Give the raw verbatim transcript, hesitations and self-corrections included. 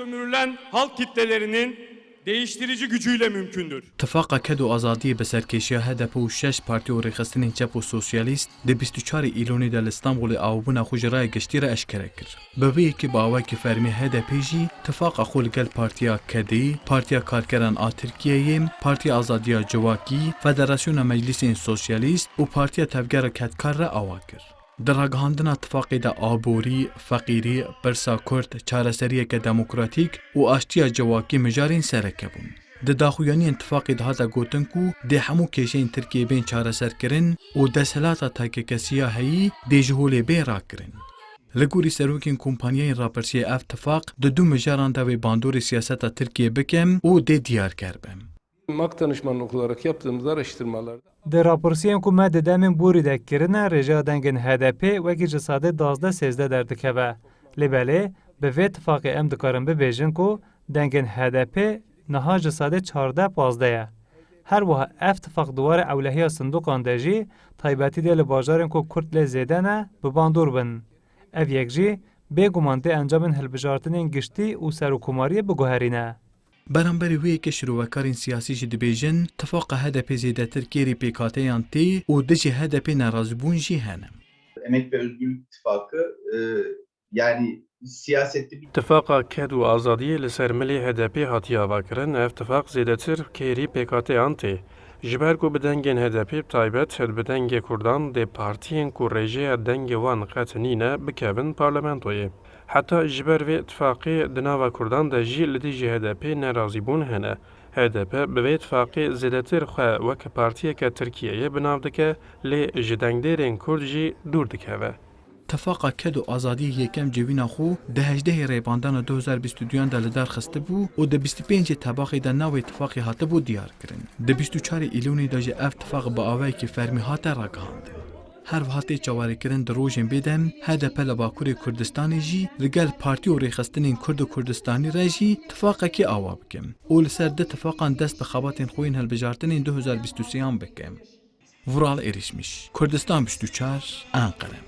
Sömürülen halk kitlelerinin değiştirici gücüyle mümkündür. Tifaqa Ked û Azadiyê bi serkêşiya H D P û şeş partî û rêxistinên çep û sosyalîst di bîst û çarê Îlonê de li Stenbolê awabûna xwe ji raya giştî re eşkere kir. Bi vê yekê bi awayekî fermî H D P jî tifaqa xwe li gel Partiya Kedê, Partiya Karkeran a Tirkiyeyê, Partiya Azadiya Civakî, Federasyona Meclîsên Sosyalîst û Partiya Tevgera Kedkar re awa kir. Di ragihandina tifaqê de aborî, feqîrî, pirsa Kurd, çareseriyeke demokratîk û aştiya civakî mijarên sereke bûn. Di daxuyaniyên tifaqê de hate gotin ku dê hemû kêşeyên Tirkiyeyê bên çareserkirin û desthilata takekesiya heyî dê ji holê bê rakirin. Li gorî serokên kompanyayên rapirsiyê ev tifaq di du mijaran de wê bandorê siyaseta Tirkiyê bike û dê diyarker be. Halk danışmanlığı olarak yaptığımız araştırmalarda Di rapirsiyên ku me di demên borî de kirine, rêjeya dengên H D P wekî ji sedê duwazdeh sêzdeh derdikeve. Lê belê, bi vê tifaqê em dikarin bibêjin ku dengên H D P niha ji sedê çardeh pazdeh ye. Her wiha ev tifaq di warê ewlehiya sindoqan de jî, taybetî de li bajarên ku Kurd lê zêde ne, bi bandor bin. Ev yek jî, bêguman dê encamên hilbijartinên giştî û serokkomariyê biguherîne. Beramberî wê yekê şirovekarên siyasî jî dibêjin, tifaqa H D P zêdetir kêrî pêkhateyan tê û dijî H D P nerazîbûn jî hene. Emek ve Özgürlük İttifakı, e, yani siyasette bir Tifaqa Ked û Azadiyê li ser milê H D P hatiye avakirin, ev tifaq zêdetir kêrî pêkhateyan tê. Ji ber ku bi dengên H D P bi taybet bi dengê Kurdan dê partiyên ku rêjeya dengê wan qet nîne bikevin parlamentoyê. Heta ji ber vê tifaqê di nava Kurdan de jî li dijî H D P nerazîbûn hene. H D P bi vê tifaqê zêdetir xwe wek partiyeke Tirkiyeyê bi nav dike, lê ji dengdêrên Kurd jî dûr dikeve. Tifaqa Ked û Azadiyê yekem civîna xwe di hejdehê Rêbandana du hezar bîst û duyan de li dar xistibû û di bîst û pêncê Tebaxê de navê tifaqê hatibû diyarkirin. Di bîst û çarê Îlonê de jî ev tifaq bi awayekî fermî hate ragihandin. Her wiha tê çawarekirin di rojên bê de H D P li Bakurê Kurdistanê jî li gel partî û rêxistinên Kurd û Kurdistanî re jî tifaqekî awa bike û li ser di tifaqan dest bi xebatên xwe yên hilbijartinên du hezar bîst û sêyan bike. Vural Erişmiş, Kurdistan bîst û çar, Enqere.